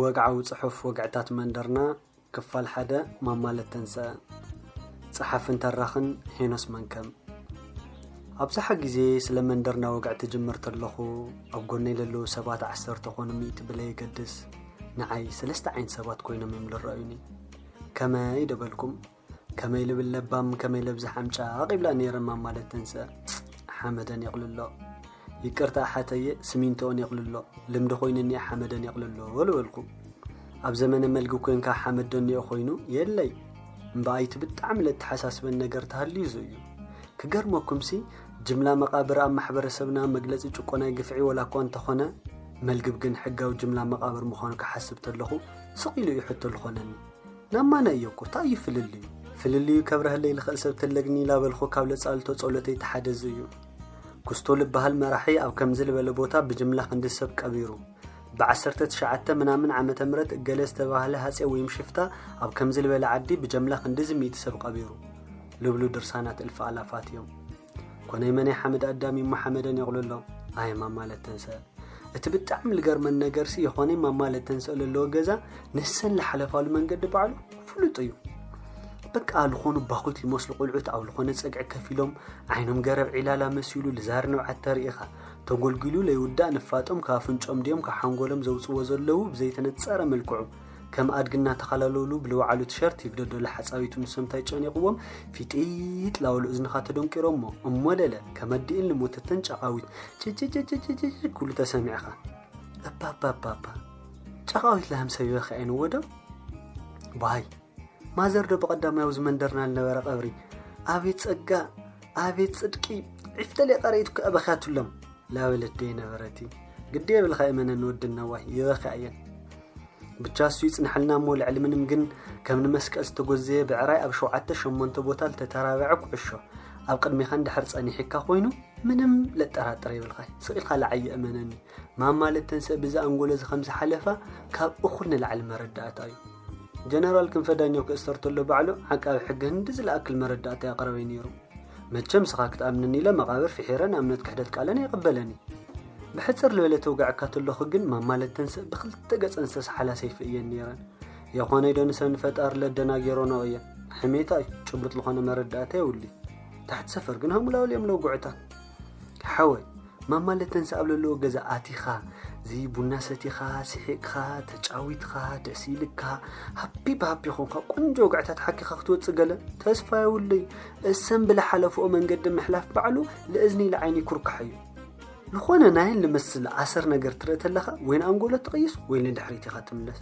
ወግዓዊ ጽሑፍ ወግዕታት መንደርና ክፋል ሓደ ማማለት ተንሰአ። ጸሓፍን ተራኽን ሄኖስ መንከም። ኣብዝሓ ግዜ ስለ መንደርና ወግዒ ትጅምር ተለኹ ኣብ ጎነይ ለለዉ ሰባት ዓሰርተ ኮኑ ሚእቲ ብለየገድስ ንዓይ ሰለስተ ዓይነት ሰባት ኮይኖም እዮም ዝረኣዩኒ። ከመይ ደበልኩም? ከመይ ልብል ለባም ከመይ ለብዝሕ ኣምጫቕ ይብላ ነይረን ማማለት ተንሰአ። ሓመደን የቕልሎ። ይቅርታ ሓተየ ስሚንቶኦን የቕልሎ። ልምዲ ኮይኑኒ ሓመደን የቕልሎ ልበልኩ። ኣብ ዘመነ መልጊ ኮንካ ሓመድ ደኒኦ ኮይኑ የለይ። እምበኣይቲ ብጣዕሚ ለተሓሳስበን ነገር ተሃልዩ እዩ። ክገርመኩምሲ ጅምላ መቓብር ኣብ ማሕበረሰብና መግለፂ ጭቆናይ ግፍዒ ወላ እኳ እንተኾነ መልግብ ግን ሕጋዊ ጅምላ መቓብር ምዃኑ ክሓስብ ተለኹ ስቕ ኢሉ እዩ ሕቶ ልኾነኒ። ናብ ማና እዮ እኮ እንታይ እዩ ፍልልዩ? ፍልልዩ ከብረህለይ ልኽእል ሰብ ተለግኒ ላበልኹ ካብ ለጻልቶ ጸሎተይ ተሓደዝ እዩ። ኩስቶ ልበሃል መራሒ ኣብ ከምዚ ልበለ ቦታ ብጅምላ ክንዲ ሰብ ቀቢሩ። ብዓሰርተ ትሽዓተ ምናምን ዓመተ ምህረት እገለ ዝተባህለ ሃጼ ወይም ሽፍታ ኣብ ከምዚ ልበለ ዓዲ ብጀምላ ክንድዚ ሚእቲ ሰብ ቀቢሩ። ልብሉ ድርሳናት እልፊ ኣላፋት እዮም። ኮነይ መነይ ሓመድ ኣዳም እሞ ሓመደን የቕልሎ። ኣየማ ማለት ተንሰ። እቲ ብጣዕሚ ልገርመን ነገርሲ የኾነይ ማማለት ተንሰእ ለለዎ ገዛ ንሰን ልሓለፋሉ መንገዲ ባዕሉ ፍሉጥ እዩ። በቃ ልኾኑ ባኹት ልመስሉ ቆልዑት ኣብ ልኾነ ጸግዒ ከፊሎም ዓይኖም ገረብ ዒላላ መሲሉ ልዛር ንብዓት ተርኢኻ ተጎልጊሉ ለይውዳእ ንፋጦም ካብ ኣፍንጮም ድዮም ካብ ሓንጎሎም ዘውጽዎ ዘለዉ ብዘይተነጸረ መልክዑ ከም ኣድጊ እናተኻላለሉ ብልወዓሉ ቲሸርት ይግደዶ ለሓጻዊቱ ንሶም እንታይ ጨኒቕዎም ፊጢጥ ላበሉ እዝንኻ ተደንቂሮሞ እሞ ለለ ከመዲእን ልሞተተን ጫቓዊት ጭጭጭጭጭጭ ክብሉ ተሰሚዕኻ። እባባባባ ጨቓዊት ላህም ሰብ ይበኽዐን እወ ዶ? ባይ ማዘር ዶ ብቐዳማይ ኣብዚ መንደርና ልነበረ ቀብሪ ኣቤት ጸጋ ኣቤት ጽድቂ ዒፍ ተሌ ቀረይት እኮ እያ በኽያትሎም ላበለት ዶ የነበረቲ ግዲ የብልኻ እመነን ወዲ ነዋይ ይበኽያ እየን። ብቻ እሱ ይጽንሐልና እሞ ልዕሊ ምንም ግን ከም ንመስቀል ዝተጎዘየ ብዕራይ ኣብ ሸውዓተ ሸሞንተ ቦታ ልተተራበዐ ኩዕሾ ኣብ ቅድሜኻን ድሕር ጸኒሒካ ኮይኑ ምንም ለጠራጥር የብልኻይ ስቕ ኢልካ ለዓየ እመነኒ። ማማ ለተንሰእ ብዚ ኣንጎሎ እዚ ከም ዝሓለፋ ካብ እኹል ንላዕሊ መረዳእታ እዩ። ጀነራል ክንፈ ዳኘው ክእሰር ተሎ ባዕሉ ዓቃቢ ሕጊ ህንዲ ዝለኣክል መረዳእታ የቕረበይ ነይሩ። መቸም ስኻ ክትኣምነኒ ኢለ መቓብር ፍሒረ ንእምነት ክሕደት ቃለን ኣይቕበለኒ። ብሕጽር ልበለ ተውጋዕካ ተለኹ ግን ማማ ለተንሰእ ብኽልተ ገጸን ዝተሰሓላ ሰይፊ እየን ነይረን። የኾነይ ዶ ንሰብ ንፈጣሪ ለደናጌሮኖ እየን። ሕሜታ እዩ ጭቡጥ ልኾነ መረዳእታ የውሊ። ታሕቲ ሰፈር ግን ሃሙላውል እዮም ለውጉዕታ። ሓወይ ማማ ለተንሰ ኣብ ለለዎ ገዛ ኣቲኻ እዚ ቡና ሰቲኻ ስሒቕካ ተጫዊትካ ደስ ኢልካ ሃፒ ብሃፒ ኾንካ ቆንጆ ወግዕታት ሓኪኻ ክትወፅእ ገለ ተስፋ የውለይ። እሰን ብለሓለፍኦ መንገዲ ምሕላፍ ባዕሉ ልእዝኒ ልዓይኒ ኩርካሕ እዩ። ዝኾነ ናይን ልመስል ኣሰር ነገር ትርኢ ተለኻ ወይ ንኣንጎሎ ትቕይስ ወይ ንድሕሪት ኢኻ ትምለስ።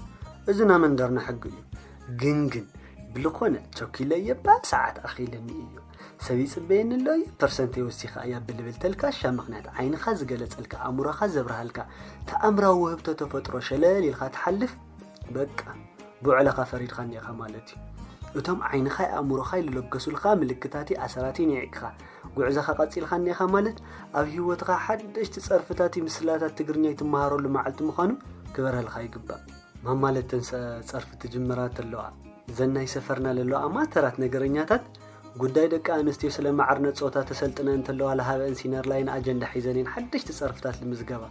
እዚ ናመንደርና ሕጊ እዩ። ግን ግን ብልኾነ ቸኪለ እየ ባ ሰዓት ኣኺለኒ እዩ ሰብ ይፅበየኒ ኣሎ እዩ ፐርሰንተይ ወሲኻ እያ ብልብል ተልካሻ ምኽንያት ዓይንኻ ዝገለፀልካ ኣእምሮኻ ዘብርሃልካ ተኣምራዊ ውህብቶ ተፈጥሮ ሸለል ኢልካ ትሓልፍ በቃ ብውዕለኻ ፈሪድካ እኒኢኻ ማለት እዩ። እቶም ዓይንኻይ ኣእምሮኻይ ልለገሱልካ ምልክታትይ ኣሰራትይ ንዒቕካ ጉዕዞኻ ቀፂልካ እኒኢኻ ማለት ኣብ ህይወትኻ ሓደሽቲ ፀርፍታትይ ምስላታት ትግርኛ ይትመሃረሉ መዓልቲ ምዃኑ ክበርሃልካ ይግባእ። ማማ ለተንሰ ፀርፊ ትጅምራ ተለዋ ዘን ናይ ሰፈርና ለለዋ ኣማተራት ነገረኛታት ጉዳይ ደቂ ኣንስትዮ ስለ ማዕርነት ፆታ ተሰልጥነ እንተለዋ ለሃበአን ሲነር ላይን ኣጀንዳ ሒዘን እየን ሓደሽቲ ፀርፍታት ልምዝገባ።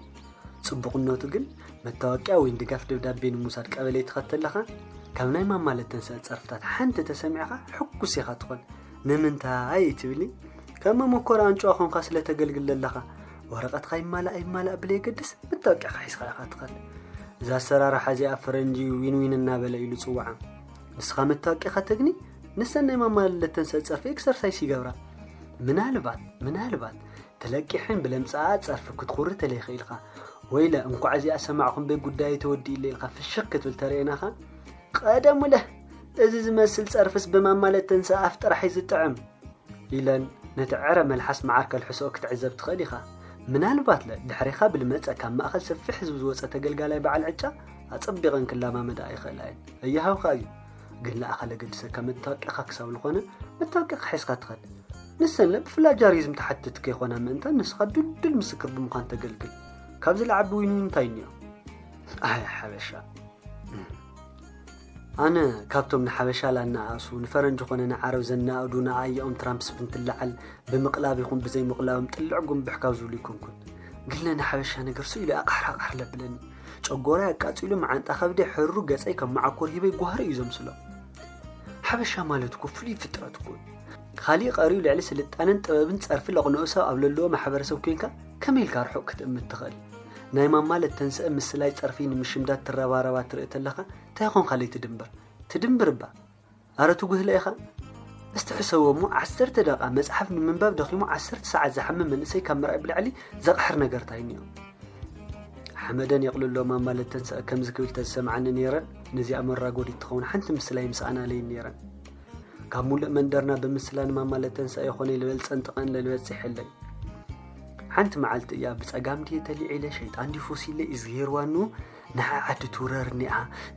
ፅቡቕነቱ ግን መታወቂያ ወይ ድጋፍ ደብዳቤ ንምውሳድ ቀበሌ ትኸድ ተለኻ ካብ ናይ ማማ ለተንሰ ፀርፍታት ሓንቲ ተሰሚዕኻ ሕጉስ ኢኻ ትኾን። ንምንታይ ትብሊ? ከም መመኮሪ ኣንጭዋ ኾንካ ስለ ተገልግል ዘለኻ ወረቐትካ ይማላእ ኣይማላእ ብለየገድስ መታወቂያኻ ሒዝካ ኢኻ ትኸድ። እዛ ኣሰራርሓ እዚኣ ፈረንጂ ዊን ዊን እናበለ እዩ ዝፅውዓ። ንስኻ መታወቂያኻ ተግኒ ንሰን ናይ ማማ ለተንሰ ፀርፊ ኤክሰርሳይስ ይገብራ። ምናልባት ምናልባት ተለቂሐን ብለምፅኣ ፀርፊ ክትኹሪ ተለይኽኢልካ ወይለ እንኳዕ እዚኣ ሰማዕኹም በይ ጉዳይ ተወዲእለ ኢልካ ፍሽኽ ክትብል ተርእየናኻ። ቀደሙለ እዚ ዝመስል ፀርፍስ ብማማ ለተንሰ ኣፍ ጥራሕ እዩ ዝጥዕም። ኢለን ነቲ ዕረ መልሓስ መዓር ከልሕስኦ ክትዕዘብ ትኽእል ኢኻ። ምናልባትለ ድሕሬኻ ብልመጸ ካብ ማእኸል ሰፊሕ ህዝቢ ዝወጸ ተገልጋላይ በዓል ዕጫ ኣጸቢቐን ክለማመዳ ኣይኽእላ እየን። እየሃብካ እዩ። ግን ለኣኸለ ገድሰካ መታወቂያኻ ክሳብ ዝኾነ መታወቂያኻ ሒዝካ ትኸድ። ንሰንለ ብፍላጃሪዝም ተሓትት ከይኾና ምእንታን ንስኻ ድልዱል ምስክር ብምዃን ተገልግል። ካብዚ ለዓቢ ዊን ዊን እንታይ እኒኦ? ኣይ ሓበሻ። ኣነ ካብቶም ንሓበሻ ላናኣሱ ንፈረንጂ ኮነ ንዓረብ ዘናእዱ ንኣየኦም ትራምፕስ ፍንትለዓል ብምቕላብ ይኹን ብዘይምቕላቦም ጥልዕ ጉንብሕ ካብ ዝብሉ ይኮንኩን። ግለ ንሓበሻ ነገር ስኡ ኢሉ ኣቓሕር ኣቓሕር ለብለኒ። ጨጎራይ ኣቃጺሉ፣ መዓንጣ ከብደይ ሕሩ፣ ገጸይ ከም መዓኮር ሂበይ ጓህሪ እዩ ዘምስሎ። ሓበሻ ማለት እኮ ፍሉይ ፍጥረት እኮ። ካሊእ ቀሪዩ ልዕሊ ስልጣነን ጥበብን ጸርፊ ለቕንኦ ሰብ ኣብ ለለዎ ማሕበረሰብ ኮይንካ ከመይ ኢልካ ርሑቕ ክትእምት ትኽእል? ናይ ማማ ለተንስአ ምስላይ ጸርፊ ንምሽምዳድ ትረባረባ ትርኢ ተለኻ እንታይ ኾንካ ለይትድንብር? ትድንብር እባ። ኣረ ትጉህለ ኢኻ። እስቲ ሕሰቦ እሞ ዓሰርተ ደቓ መጽሓፍ ንምንባብ ደኺሙ ዓሰርተ ሰዓት ዝሓምም መንእሰይ ካብ ምርኣይ ብላዕሊ ዘቕሕር ነገር እንታይ እኒኦ? ሓመደን የቕልሎ ማማ ለተንስአ ከምዚ ክብል ተዝሰምዓኒ ነይረን ነዚኣ መራጎዲት ትኸውን ሓንቲ ምስላይ ምስኣናለይን ነይረን። ካብ ሙሉእ መንደርና ብምስላን ማማ ለተንስአ ይኾነ ልበል ጸንጥቐን ለልበጽሕ የለይ። ሓንቲ መዓልቲ እያ ብጸጋም ድየ ተሊዒለ ሸይጣን ድዩ ፎሲለ እዝግሄር ዋኑ ንዓ ዓዲ ትውረር እኒኣ።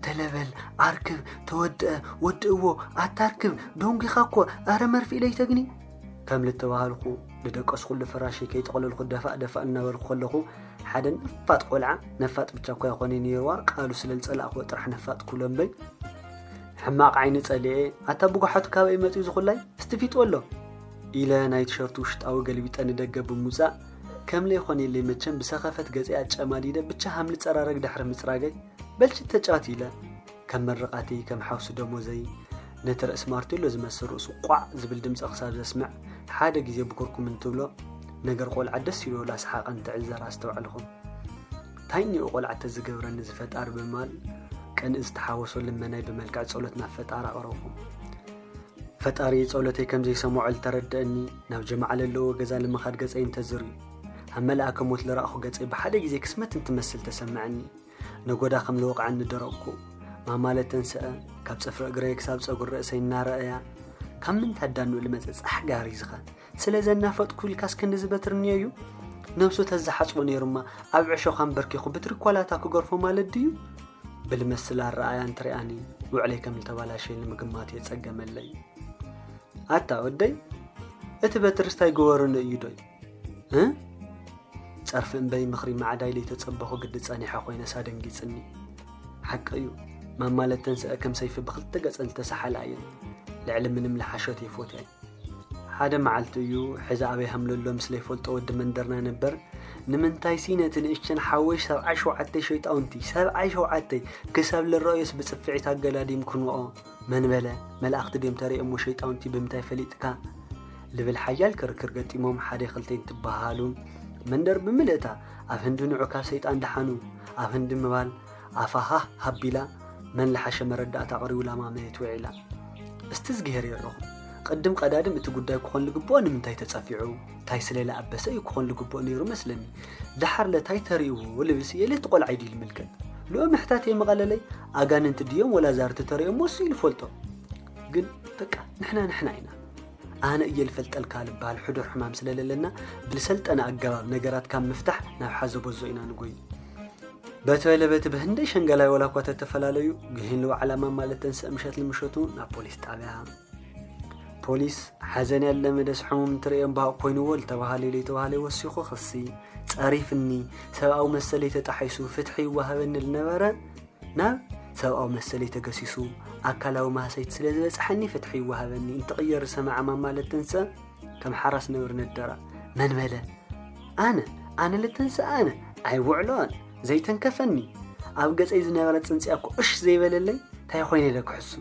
ተለበል ኣርክብ ተወድአ ወድእዎ ኣታርክብ ደንጒኻ እኮ ኣረ መርፊእ ለይተግኒ ከም ልተባሃልኩ ልደቀስኩሉ ፍራሸይ ከይጠቕለልኩ ደፋእ ደፋእ እናበልኩ ከለኹ ሓደ ነፋጥ ቆልዓ ነፋጥ ብቻ እኳ ይኾነ ነይርዋ ቃሉ ስለ ልጸላእክዎ ጥራሕ ነፋጥ ክብሎ እምበይ ሕማቕ ዓይኒ ጸሊኤ ኣታ ብጓሓቱ ካበይ መጺኡ ዝኹላይ እስቲ ፊጥወሎ ኢለ ናይ ቲሸርቱ ውሽጣዊ ገልቢጠ ንደገ ብምውጻእ ከም ለይኾነለይ መቸም ብሰኸፈት ገጸይ ኣጨማዲደ ብቻ ሃም ልጸራረግ ድሕሪ ምጽራገይ በልችት ተጫወት ኢለ ከም መርቓተይ ከም ሓውሲ ደሞዘይ ነቲ ርእሲ ማርቴሎ ዝመስል ርእሱ ቋዕ ዝብል ድምፂ ክሳብ ዘስምዕ ሓደ ግዜ ብኩርኩም እንትብሎ ነገር ቆልዓ ደስ ኢሉ ላስሓቐ እንትዕዘር ኣስተውዐልኹ። እንታይ እኒኦ ቆልዓ ተዝገብረኒ ዝፈጣሪ ብምባል ቅንኢ ዝተሓወሶ ልመናይ ብመልክዕ ጸሎት ናብ ፈጣሪ ኣቕረብኹ። ፈጣሪ ጸሎተይ ከም ዘይሰምዖ ልተረደአኒ ናብ ጀማዓ ለለዎ ገዛ ልምኻድ ገጸይ እንተዝርዩ ኣብ መልኣከ ሞት ልረኣኹ ገጸይ ብሓደ ግዜ ክስመት እንትመስል ተሰምዐኒ። ነጎዳ ከም ልወቕዓኒ ደረቕኩ። ማማ ለተንስአ ካብ ጽፍሪ እግረይ ክሳብ ጸጉሪ ርእሰይ እናረኣያ ካብ ምንታይ ኣዳንኡ ልመጸ ጻሕ ጋር ሒዝኻ ስለ ዘናፈጥኩ ኢልካስ ክንዲ ዝበትርኒ እዩ? ነብሱ ተዝሓጽቦ ነይሩማ ኣብ ዕሾኽ ኣንበርኪኹ ብትሪ ኳላታ ክገርፎ ማለት ድዩ? ብልመስል ኣረኣያ እንትሪኣኒ ውዕለይ ከም ልተባላሸየ ንምግማት የጸገመለይ። ኣታ ወደይ እቲ በትርስ ታይ ገበሩኒ እዩ ዶይ? እ? ጸርፊ እምበይ ምኽሪ ማዕዳይ ለይተጸበኹ ግዲ ጸኒሐ ኮይነስ ኣደንጊጽኒ። ሓቂ እዩ ማማ ለተንስአ ከም ሰይፊ ብኽልተ ገጸን ዝተሳሓላ እየን። ልዕሊ ምንም ልሓሾት እየ ፎትየን። ሓደ መዓልቲ እዩ ሕዚ ኣበይ ሃምለሎ ምስ ለይፈልጦ ወዲ መንደርና ነበር ንምንታይሲ ነቲ ንእሽተን ሓወይ ሰብዓይ ሸውዓተይ ሸይጣውንቲ ሰብዓይ ሸውዓተይ ክሳብ ልረኣዮስ ብጽፍዒት ኣገላዲምክንኦ መን በለ መላእኽቲ ድዮም ተሪኦሞ ሸይጣውንቲ ብምንታይ ፈሊጥካ ልብል ሓያል ክርክር ገጢሞም ሓደ ክልተ እንትበሃሃሉ መንደር ብምልእታ ኣብ ህንዲ ንዑ ካብ ሰይጣን ደሓኑ ኣብ ህንዲ ምባል ኣፋ ሃህ ሃቢላ መን ልሓሸ መረዳእታ ኣቕሪቡላ ማመየት ውዒላ። እስቲ እዝግሄር የርኢኹም። ቅድም ቀዳድም እቲ ጉዳይ ክኾን ልግብኦ ንምንታይ ተጸፊዑ? ታይ ስለ ልኣበሰ እዩ ክኾን ልግብኦ ነይሩ መስለኒ። ደሓር ለታይ ተርእይዎ ልብል ስየ ለቲ ቆልዓ ኢዱ ልምልከት። ልኦ ምሕታት የመቐለለይ ኣጋንንቲ ድዮም ወላ ዛርቲ ተርእዮሞ እሱ እዩ ልፈልጦ። ግን በቃ ንሕና ንሕና ኢና። ኣነ እየ ልፈልጠልካ ልበሃል ሕዱር ሕማም ስለ ለለና ብልሰልጠነ ኣገባብ ነገራት ካብ ምፍታሕ ናብ ሓዘቦ ዞ ኢና ንጎይ። በቲ በለ በቲ ብህንደይ ሸንገላይ ወላ እኳ ተተፈላለዩ ግሂን ልውዓላ ማማ ለተንስእ ምሸት ልምሸቱ ናብ ፖሊስ ጣብያ። ፖሊስ ሓዘን ያለ መደስ ሕሙም እንትርእዮም ባእ ኮይንዎ ልተባሃለ ለይተባሃለ ወሲኹ ክሲ ጸሪፍኒ ሰብኣዊ መሰለይ ተጣሒሱ ፍትሒ ይወሃበኒ ልነበረ ናብ ሰብኣዊ መሰለይ ተገሲሱ ኣካላዊ ማህሰይቲ ስለ ዝበጽሓኒ ፍትሒ ይወሃበኒ እንትቕየር ዝሰማዓ ማማ ለተንስእ ከም ሓራስ ነብሪ ነደራ። መን በለ ኣነ ኣነ ለተንስእ ኣነ ኣይውዕሎን ዘይተንከፈኒ ኣብ ገጸይ ዝነበረ ጽንጽያ እኮ እሽ ዘይበለለይ እንታይ ኮይነ ኢለ ክሕሱ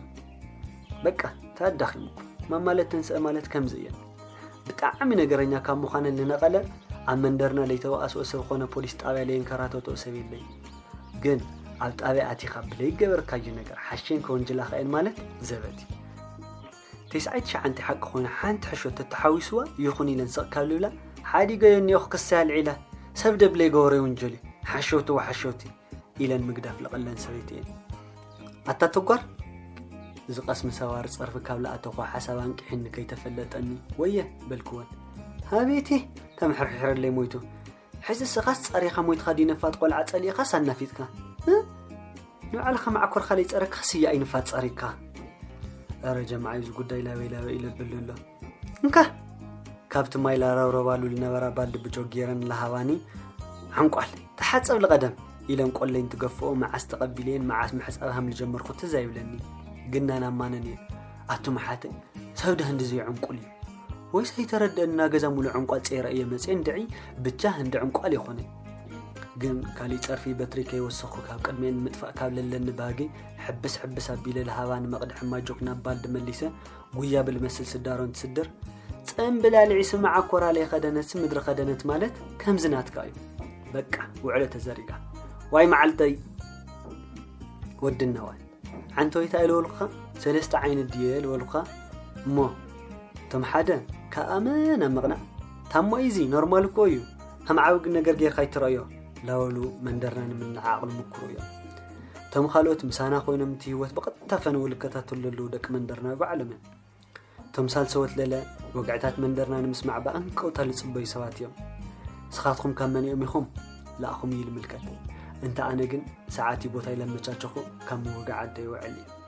በቃ ተኣዳኺምኩ ማማ ለተንስእ ማለት ከምዚ እየን ብጣዕሚ ነገረኛ ካብ ምዃነን ልነቐለ ኣብ መንደርና ለይተባኣስኦ ሰብ ኾነ ፖሊስ ጣብያ ለየንከራተቶ ሰብ የለይ ግን ኣብ ጣብያ ኣቲኻ ብለይገበርካዮ ነገር ሓሸን ከወንጅላኻ እየን ማለት ዘበት እዩ ተስዓይ ትሽዓንተ ሓቂ ኮይኑ ሓንቲ ሕሾት ተተሓዊስዋ ይኹን ኢለን ስቕ ካብ ልብላ ሓዲገዮ እኒኦ ክክሰይ ኣልዒለ ሰብ ደብለ ይገበሮ ይውንጀል እዩ ሓሸውቲ ወሓሸውቲ ኢለን ምግዳፍ ለቐለን ሰበይቲ እየን ኣታ ተጓር እዚ ቀስሚ ሰባሪ ጸርፊ ካብ ለኣተኹ ሓሳብ ኣንቂሕኒ ከይተፈለጠኒ ወየ በልክወን ሃቤቴ ተምሕርሒረለይ ሞይቱ ሕዚ ስኻስ ጸሪኻ ሞይትኻ ድዩ ነፋጥ ቆልዓ ጸሊእኻስ ኣናፊጥካ ንባዕልኻ ማዕኮርካ ለይጸረካ ስያ ኣይንፋጥ ጸሪካ። ኣረ ጀምዓ እዚ ጉዳይ ላበይ ላበይ ኢለብሉ ኣሎ። እንካ ካብቲ ማይ ላረብረባሉ ልነበራ ባልዲ ብጆክ ገይረን ላሃባኒ ዓንቋል ተሓጸብ ልቐደም ኢለን ቆለይ እንትገፍኦ መዓስ ተቐቢለየን መዓስ ምሕጻብ ሃም ልጀመርኩ ትዝ ኣይብለኒ። ግናን ኣማነን እየን ኣቱም ኣሓተይ ሰብ ዶ ህንዲ ዘይዕንቁል እዩ ወይስ ኣይተረደእና ገዛ ሙሉ ዕንቋል ጸይረ እየ መጽየ እንድዒ ብቻ ህንዲ ዕንቋል ይኾነ ግን ካሊእ ጸርፊ በትሪ ከይወሰኹ ካብ ቅድሜን ምጥፋእ ካብ ለለኒ ባህጊ ሕብስ ሕብስ ኣቢለ ልሃባ ንመቕድሒ ማጆክ ናብ ባልዲ መሊሰ ጉያ ብልመስል ስዳሮን ትስድር። ጽምብላሊዒ ስማዓ ኮራለ ከደነትሲ ምድሪ ከደነት ማለት ከምዚ ናትካ እዩ። በቃ ውዕሎ ተዘሪጋ። ዋይ መዓልተይ ወድነዋይ ሓንቲ ወይታ ኢልወልኩኻ ሰለስተ ዓይነት ድየ ኢልወልኩኻ እሞ እቶም ሓደ ካብ ኣመን ኣብ ምቕናዕ ታሞ ኢዚ ኖርማል እኮ እዩ ከም ዓብግ ነገር ጌርካ ይትረዮ ላወሉ መንደርና ንምንዓቕ ንምክሩ እዮም። እቶም ካልኦት ምሳና ኮይኖም እቲ ህይወት ብቐጥታ ፈነው ልከታተሉ ዘለዉ ደቂ መንደርና ባዕሎም እዮም። እቶም ሳልሰወት ለለ ወግዕታት መንደርና ንምስማዕ ብኣንቀውታ ልጽበዩ ሰባት እዮም። ንስኻትኩም ካብ መን እዮም ኢኹም? ላእኹም እዩ ልምልከት። እንተ ኣነ ግን ሰዓት ቦታ ኢለ መቻቸኹ ካብ ምውጋዕ ኣደ ይውዕል እዩ።